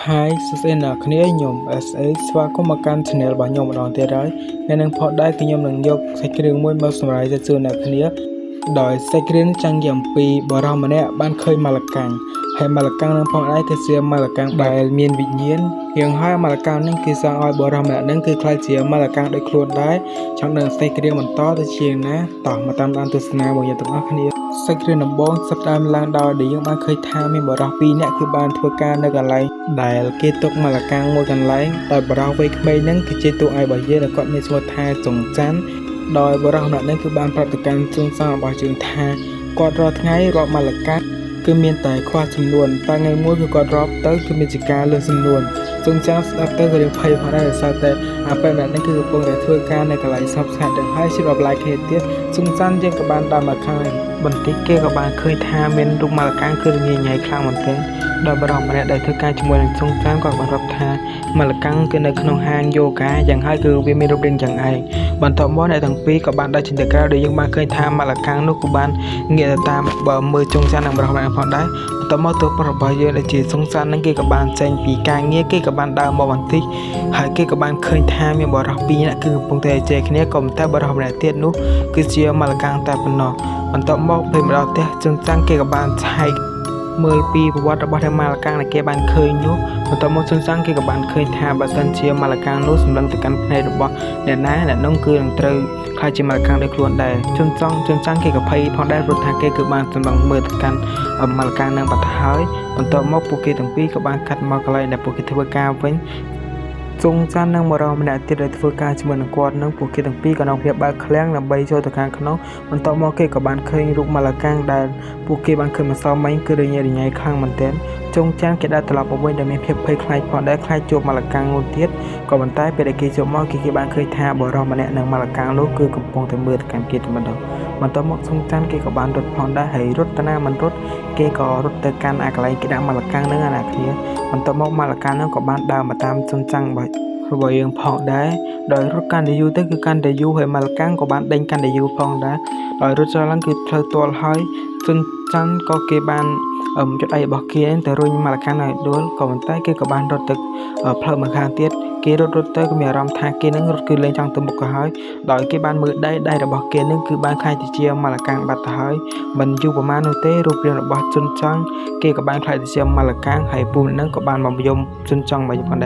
Hi សួស្តីអ្នកនរគ្នាខ្ញុំ SA ស្វាគមន៍មកកាន់ Channel របស់ខ្ញុំម្ដងទៀតហើយថ្ងៃនេះផងដែរគឺខ្ញុំនឹងយកសាច់គ្រឿងមួយមកសម្រាប់ទៅជូនអ្នកគ្នាដោយសាច់គ្រឿងចង់និយាយអំពីបរិសម្នាក់បានឃើញម៉ាឡកាំងហើយម៉ាឡកាំងនឹងផងដែរគឺជាម៉ាឡកាំងដែលមានវិញ្ញាណរៀងហើយម៉ាឡកាំងនឹងគឺសង់ឲ្យបរិសម្នាក់នឹងគឺក្លាយជាម៉ាឡកាំងដោយខ្លួនដែរចង់ដឹងសាច់គ្រឿងបន្តទៅជាណាតោះមកតាមដានទស្សនាមកយើងទាំងអស់គ្នាសាច់គ្រឿងដំបូងចាប់ផ្ដើមឡើងដោយដែលយើងបានឃើញថាមានបរិសពីរនាក់គឺបានធ្វើការនៅកន្លែងដែលគេទុកម៉ាឡកាំងមួយកន្លែងដោយបរិសវ័យក្មេងហ្នឹងគឺជាតួឯករបស់យើងដែលគាត់មានឈ្មោះថាចុងច័ន្ទដោយបរិសម្នាក់ហ្នឹងគឺបានប្រាប់ទៅកាន់ជុងសាងរបស់យើងថាគាត់រាល់ថ្ងៃរាប់ម៉ាឡកាំងគឺមានតែខ្វះចំនួនតែថ្ងៃមួយគឺគាត់រាប់ទៅគឺមានជាការលើសចំនួនជុងចាងស្ដាប់ទៅក៏រៀងភ័យផងដែរដោយសារតែអាពេលម្នាក់ហ្នឹងគឺកំពុងតែធ្វើការនៅកន្លែងសពស្ងាត់ទាំងហើយជិះរាប់ឡាយគ្នាទៀតជុងចាន់យើងក៏បានដើរមកខាងបន្តិចគេក៏បានឃើញថាមានរូបម៉ាឡកាំងគឺរញ៉េរញ៉ៃខ្លាំងមែនទែនដល់បរិសម្នាក់ដែលធ្វើការជាមួយនឹងជុងចានក៏បានរាប់ថាម៉ាឡកាំងគឺនៅក្នុងហាងយូហ្គាយ៉ាងហើយគឺវាមានរូបរាងយ៉ាងឯងបន្ទាប់មកអ្នកទាំងពីរក៏បានដើរចេញទៅក្រៅដែលយើងបានឃើញថាម៉ាឡកាំងនោះក៏បានងាកទៅតាមបើមើលជុងចាននិងបរិសម្នាក់ផងដែរបន្ទាប់មកតួប្រុសរបស់យើងដែលជាសុងសាននឹងគេក៏បានចេញពីការងារគេក៏បានដើរមកបន្តិចហើយគេក៏បានឃើញថាមានបរិសពីរនាក់គឺកំពុងតែជែកគ្នាក៏ប៉ុន្តែបរិសម្នាក់ទៀតនោះគឺជាម៉ាឡកាំងតែប៉ុណ្ណោះបន្ទាប់មកពេលមកដល់ផ្ទះជុងចាងគេក៏បានឆែកមើលពីប្រវត្តិរបស់ម៉ាឡកាំងដែលគេបានឃើញនោះបន្ទាប់មកជុងចាងគេក៏បានឃើញថាបើសិនជាម៉ាឡកាំងនោះសម្លឹងទៅកាន់ភ្នែករបស់អ្នកណាអ្នកនោះគឺនឹងត្រូវក្លាយជាម៉ាឡកាំងដោយខ្លួនដែរជុនចង់ជុនចាងគេក៏ភ័យផងដែរព្រោះថាគេគឺបានសម្លឹងមើលទៅកាន់ម៉ាឡកាំងនឹងបាត់ទៅហើយបន្ទាប់មកពួកគេទាំងពីរក៏បានកាត់មកកន្លែងដែលពួកគេធ្វើការវិញជុងចាន់និងមករម្នាក់ទៀតដែលធ្វើការជាមួយនឹងគាត់នឹងពួកគេទាំងពីរក៏នាំគ្នាបើកឃ្លាំងដើម្បីចូលទៅខាងក្នុងបន្ទាប់មកគេក៏បានឃើញរូបម៉ាឡកាំងដែលពួកគេបានឃើញម្សិលមិញគឺរញ៉េរញ៉ៃខ្លាំងមែនទែនជុងចាន់គេដើរត្រឡប់មកវិញដែលមានភាពភ័យខ្លាចផងដែរខ្លាចជួបម៉ាឡកាំងនោះទៀតក៏ប៉ុន្តែពេលដែលគេជួបមកគេគេបានឃើញថាបរិសម្នាក់និងម៉ាឡកាំងនោះគឺកំពុងតែមើលទៅកាន់គេតែម្ដងបន្ទាប់មកជុងចាន់គេក៏បានរត់ផងដែរហើយរត់ទៅណាមិនរត់គេក៏រត់ទៅកាន់អាកន្លែងគេដាក់ម៉ាឡកាំងហ្នឹងណាគ្នាបន្ទាប់មកម៉ាឡកាំងហ្នឹងក៏បានដើរមកតាមជុងចាំងរបស់របស់យើងផងដែរដោយរត់កាន់តែយូរទៅគឺកាន់តែយូរហើយម៉ាឡកាំងក៏បានដេញកាន់តែយូរផងដែរដោយរត់ច្រើនឡើងគឺផ្លូវទាល់ហើយជុនចាន់ក៏គេបានចុចដៃរបស់គេទៅរុញម៉ាឡកាំងឲ្យដួលក៏ប៉ុន្តែគេក៏បានរត់ទៅផ្លូវម្ខាងទៀតគេរត់រត់ទៅក៏មានអារម្មណ៍ថាគេនឹងរត់គឺលែងចង់ទៅមុខក៏ហើយដោយគេបានមើលដៃដៃរបស់គេនឹងគឺបានក្លាយទៅជាម៉ាឡកាំងបាត់ទៅហើយមិនយូរប្រហែលនោះទេរូបរាងរបស់ជុនចង់គេក៏បានក្លាយទៅជាម៉ាឡកាំងហើយពូនឹងក៏បានមកយំជុនចង់មកផងដែរ។